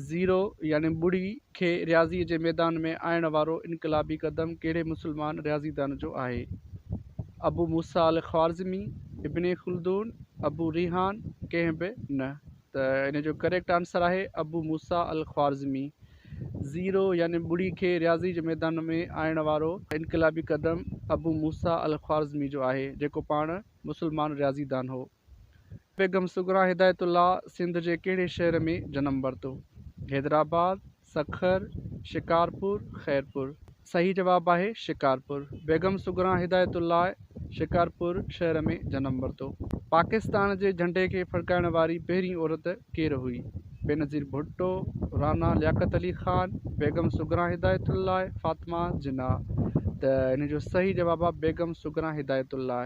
Zero يعني ٻڙي کي رياضيء جي ميدان ۾ آڻڻ وارو انقلابي قدم ڪهڙي مسلمان رياضيدان جو آهي؟ ابو موسيٰ الخوارزمي، ابن خلدون، ابو ريحان، ڪنهن به نه. ته ان جو ڪريڪٽ آنسر آهي ابو موسيٰ الخوارزمي. زيرو يعني ٻڙي کي رياضي جي ميدان ۾ آڻڻ وارو انقلابي قدم ابو موسيٰ الخوارزمي جو آهي، جيڪو پاڻ مسلمان رياضيدان هو. بيگم صغريٰ هدايت الله سنڌ جي ڪهڙي شهر ۾ جنم ورتو؟ حيدرآباد، سکر، شڪارپور، خيرپور. صحيح جواب آهي شڪارپور. بيگم صغريٰ هدايت الله شڪارپور شهر ۾ جنم ورتو. پاڪستان جي جهنڊي کي ڦڙڪائڻ واري پهرين عورت ڪير هئي؟ بينظير ڀٽو، رانا لياقت علي خان، بيگم صغريٰ هدايت الله، فاطمه جناح. ته ان جو صحيح جواب آهي بيگم صغريٰ هدايت الله.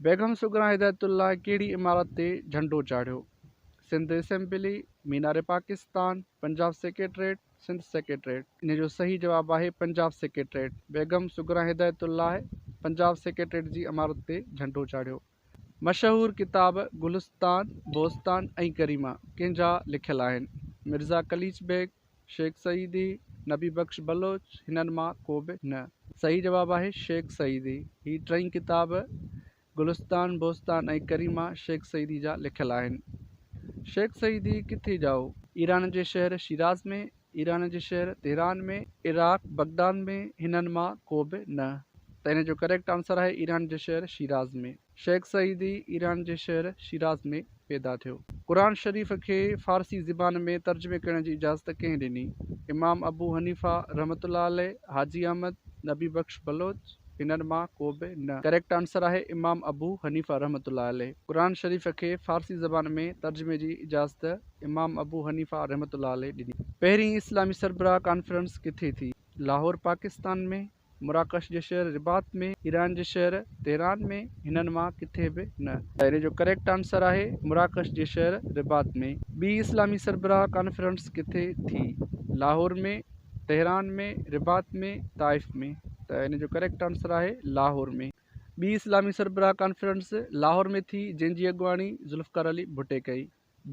بيگم صغريٰ هدايت الله ڪهڙي عمارت تي جهنڊو چاڙهيو؟ Sindh assembly, Minar Pakistan, Punjab secretariat, Sindh secretariat. ان جو صحيح جواب آهي پنجاب سيڪريٽريٽ. بيگم صغريٰ هدايت الله پنجاب سيڪريٽريٽ جي عمارت تي جهنڊو چاڙهيو. مشهور ڪتاب گلستان، بوستان ۽ ڪريما ڪنهن جا لکيل آهن؟ مرزا قليچ بيگ، شيخ سعيدي، نبي بخش بلوچ، هنن مان ڪو به نه. صحيح جواب آهي شيخ سعيدي. هي ٽئي ڪتاب گلستان، بوستان ۽ ڪريما شيخ سعيدي جا لکيل آهن. شيخ سعيدي ڪٿي ڄائو؟ ايران جي شهر شيراز ۾، ايران جي شهر تهران ۾، عراق بغداد ۾، هنن مان ڪو به نه. ته ان جو ڪريڪٽ آنسر آهي ايران جي شهر شيراز ۾. شيخ سعيدي ايران جي شهر شيراز ۾ پيدا ٿيو. قرآن شريف کي فارسي زبان ۾ ترجمي ڪرڻ جي اجازت ڪنهن ڏني؟ امام ابو حنيفه رحمة الله عليه، حاجي احمد، نبي بخش بلوچ، هنن مان ڪو به نه. ڪريڪٽ آنسر آهي امام ابو حنيفه رحمة الله عليه. قرآن شريف کي فارسي زبان ۾ ترجمي جي اجازت امام ابو حنيفه رحمة الله عليه ڏني. پهرين اسلامي سربراهه ڪانفرنس ڪٿي ٿي؟ لاهور پاڪستان ۾، مراڪش جي شهر رباط ۾، ايران جي شهر تهران ۾، هنن مان ڪٿي به نه. ان جو ڪريڪٽ آنسر آهي مراڪش جي شهر رباط ۾. ٻي اسلامي سربراهه ڪانفرنس ڪٿي ٿي؟ لاهور ۾، تهران ۾، رباط ۾، طائف ۾. ته ان جو ڪريڪٽ آنسر آهي لاهور ۾. ٻي اسلامي سربراهه ڪانفرنس لاهور ۾ ٿي جنهن جي اڳواڻي ذوالفقار علي ڀٽي ڪئي.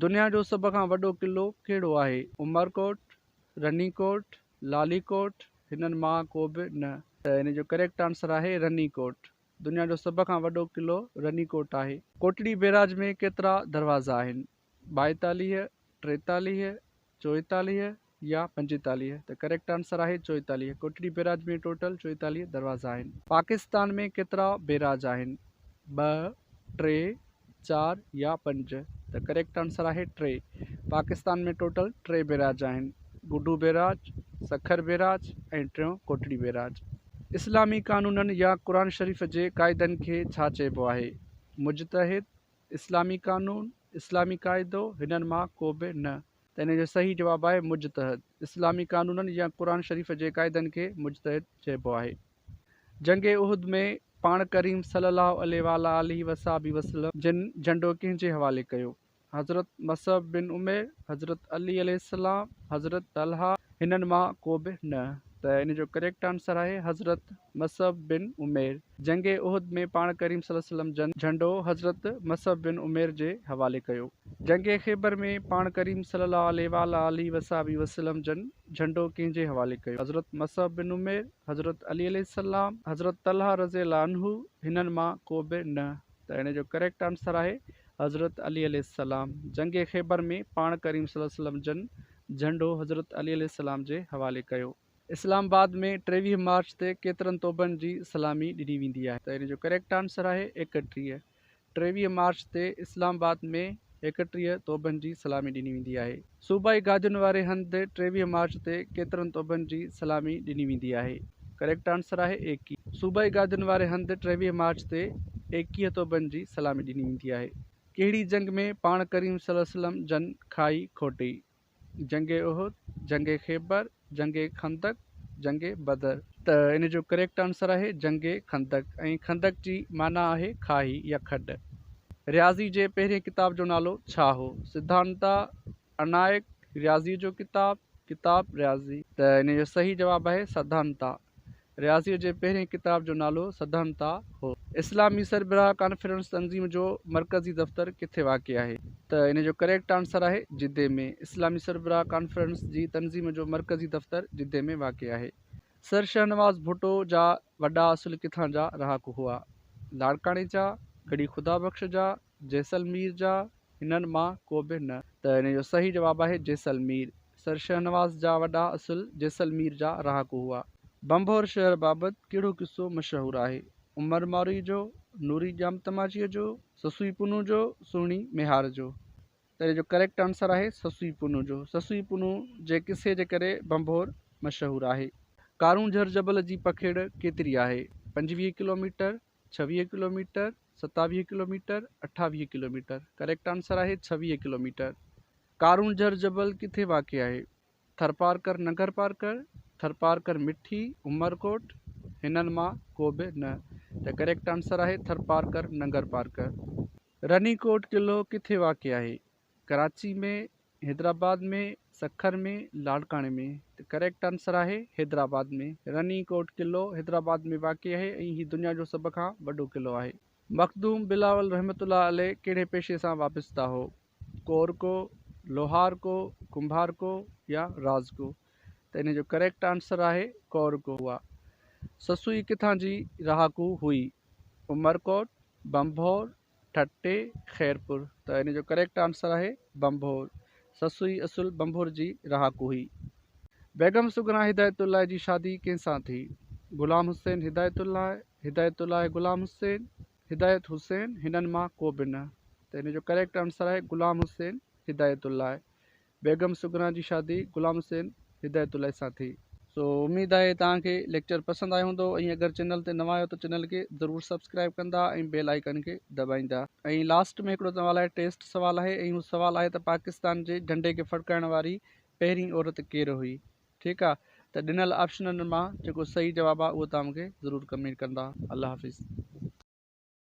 دنيا جو سڀ کان وڏو قلعو ڪهڙو آهي؟ عمرڪوٽ، رني ڪوٽ، لالي ڪوٽ، هنن مان ڪو به نه. ته ان جو ڪريڪٽ آنسر آهي رني ڪوٽ. دنيا جو سڀ کان وڏو قلعو رني ڪوٽ آهي. ڪوٽڙي بيراج ۾ ڪيترا دروازا آهن؟ 42، 43، 44 يا 45؟ ته ڪريڪٽ آنسر آهي 44. ڪوٽڙي بيراج ۾ ٽوٽل 44 دروازا آهن. پاڪستان ۾ ڪيترا بيراج آهن؟ 2، 3، 4 يا 5؟ ته ڪريڪٽ آنسر آهي 3. پاڪستان ۾ ٽوٽل 3 بيراج آهن، گڊو بيراج، سکر بيراج ۽ ٽيون ڪوٽڙي بيراج. اسلامي قانونن يا قرآن شريف جي قاعدن کي ڇا چئبو آهي؟ مجتهد، اسلامي قانون، اسلامي قاعدو، هنن مان ڪو به نه. ته ان جو صحيح جواب آهي مجتهد. اسلامي قانونن يا قرآن شريف جي قاعدن کي مجتهد چئبو آهي. جنگ احد ۾ پاڻ ڪريم صلي الله عليه وآله وصحبه وسلم جن جهنڊو ڪنهن جي حوالي ڪيو؟ حضرت مصعب بن عمير، حضرت علي عليه السلام، حضرت طلحه، هنن مان ڪو به نه. ته ان جو ڪريڪٽ آنسر آهي حضرت مصعب بن عمير. جنگ احد ۾ پاڻ ڪريم صلي الله عليه وسلم جن جهنڊو حضرت مصعب بن عمير جي حوالي ڪيو. جنگ خيبر ۾ پاڻ ڪريم صلي الله عليه وآله وصحبه وسلم جن جهنڊو ڪنهن جي حوالي ڪيو؟ حضرت مصعب بن عمير، حضرت علي عليه السلام، حضرت طلحه رضي الله عنه، هنن مان ڪو به نه. ته ان جو ڪريڪٽ آنسر آهي حضرت علي عليه السلام. جنگ خيبر ۾ پاڻ ڪريم صلي الله عليه وسلم جن جهنڊو حضرت علي عليه السلام جي حوالي ڪيو. اسلام آباد ۾ 23 مارچ تي ڪيترن توبن جي سلامي ڏني ويندي آهي؟ ته ان جو ڪريڪٽ آنسر آهي 31. 23 مارچ تي اسلام آباد ۾ 31 توبن جي سلامي ڏني ويندي آهي. صوبائي گادين واري هنڌ 23 مارچ تي ڪيترن توبن جي سلامي ڏني ويندي آهي؟ ڪريڪٽ آنسر آهي 21. صوبائي گادين واري هنڌ 23 مارچ تي 21 توبن جي سلامي ڏني ويندي آهي. ڪهڙي جنگ ۾ پاڻ ڪريم صلي الله عليه وسلم جن کائي کوٽي؟ جنگ احد، جنگ خيبر، جنگ خندق، جنگ بدر. ته ان جو ڪريڪٽ آنسر آهي جنگ خندق ۽ خندق جي معنيٰ آهي کاهي يا کڏ. رياضي جي پهرين ڪتاب جو نالو ڇا هو؟ سڌانتا، عنائق، رياضي جو ڪتاب، ڪتاب رياضي. ته ان جو صحيح جواب آهي سڌانتا. رياضيء جي پهرئين ڪتاب جو نالو سڌانتا هو. اسلامي سربراهه ڪانفرنس تنظيم جو مرڪزي دفتر ڪٿي واقع آهي؟ ته ان جو ڪريڪٽ آنسر آهي جدي ۾. اسلامي سربراهه ڪانفرنس جي تنظيم جو مرڪزي دفتر جدي ۾ واقع آهي. سر شاهنواز ڀٽو جا وڏا اصل ڪٿان جا رهاڪو هئا؟ لاڙڪاڻي جا، ڳڙهي خدا بخش جا، جيسلمير جا، هنن مان ڪو به نه. ته ان جو صحيح جواب آهي جيسلمير. سر شاهنواز جا وڏا اصل جيسلمير جا رهاڪو هئا. ڀنڀور شهر بابت ڪهڙو قصو مشهور آهي؟ عمر ماروئي جو، نوري ڄام تماچيء جو، سسئي پنهون جو، سهڻي ميهار جو. ته ان جو ڪريڪٽ آنسر آهي سسئي پنهون جو. سسئي پنهون جي قصي جي ڪري ڀنڀور مشهور آهي. ڪارونجهر جبل جي پکيڙ ڪيتري آهي؟ 25 kilometre, 26 kilometre, 27 kilometre, 28 kilometre. Correct answer آهي 26 ڪلوميٽر. ڪارونجهر جبل ڪٿي واقع آهي؟ ٿرپارڪر ننگرپارڪر، ٿرپارڪر مٺي، عمرڪوٽ، هنن مان ڪو به نه. ته ڪريڪٽ آنسر آهي ٿرپارڪر ننگرپارڪر. رني ڪوٽ قلعو ڪٿي واقع آهي؟ ڪراچي ۾، حيدرآباد ۾، سکر ۾، لاڙڪاڻي ۾. ته ڪريڪٽ آنسر آهي حيدرآباد ۾. رني ڪوٽ قلعو حيدرآباد ۾ واقع آهي ۽ هي دنيا جو سڀ کان وڏو قلعو آهي. مخدوم بلاول رحمة الله عليه ڪهڙي پيشي سان وابسته هو؟ ڪورڪو، لوهارڪو، ڪنڀارڪو يا رازڪو؟ ته ان جو ڪريڪٽ آنسر آهي ڪورڪو. سسئي ڪٿان جي رهاڪو هئي؟ عمرڪوٽ، ڀنڀور، ٺٽي، خيرپور. ته ان جو ڪريڪٽ آنسر آهي ڀنڀور. سسئي اصل ڀنڀور جي رهاڪو هئي. بيگم صغريٰ هدايت الله جي شادي ڪنهن سان ٿي؟ غلام حسين هدايت الله، هدايت الله غلام حسين، هدايت حسين، هنن مان ڪو به نه. ته ان جو ڪريڪٽ آنسر آهي غلام حسين هدايت الله. بيگم صغريٰ جي شادي غلام حسين هدايت الله سان ٿي. سو اميد آهي توهان کي ليڪچر پسند آيو هوندو ۽ اگر چينل تي نوان آهيو ته چينل کي ضرور سبسڪرائب ڪندا ۽ بيل آئيڪن کي دٻائيندا. ۽ لاسٽ ۾ هڪڙو توهان لاء ٽيسٽ سوال آهي ۽ هو سوال آهي ته پاڪستان جي جهنڊي کي ڦڙڪائڻ واري پهرين عورت ڪير هئي ٺيڪ آ ته ڏنل آپشنن مان جيڪو صحيح جواب آ اهو توهان مونکي ضرور ڪمينٽ ڪندا الله حافظ.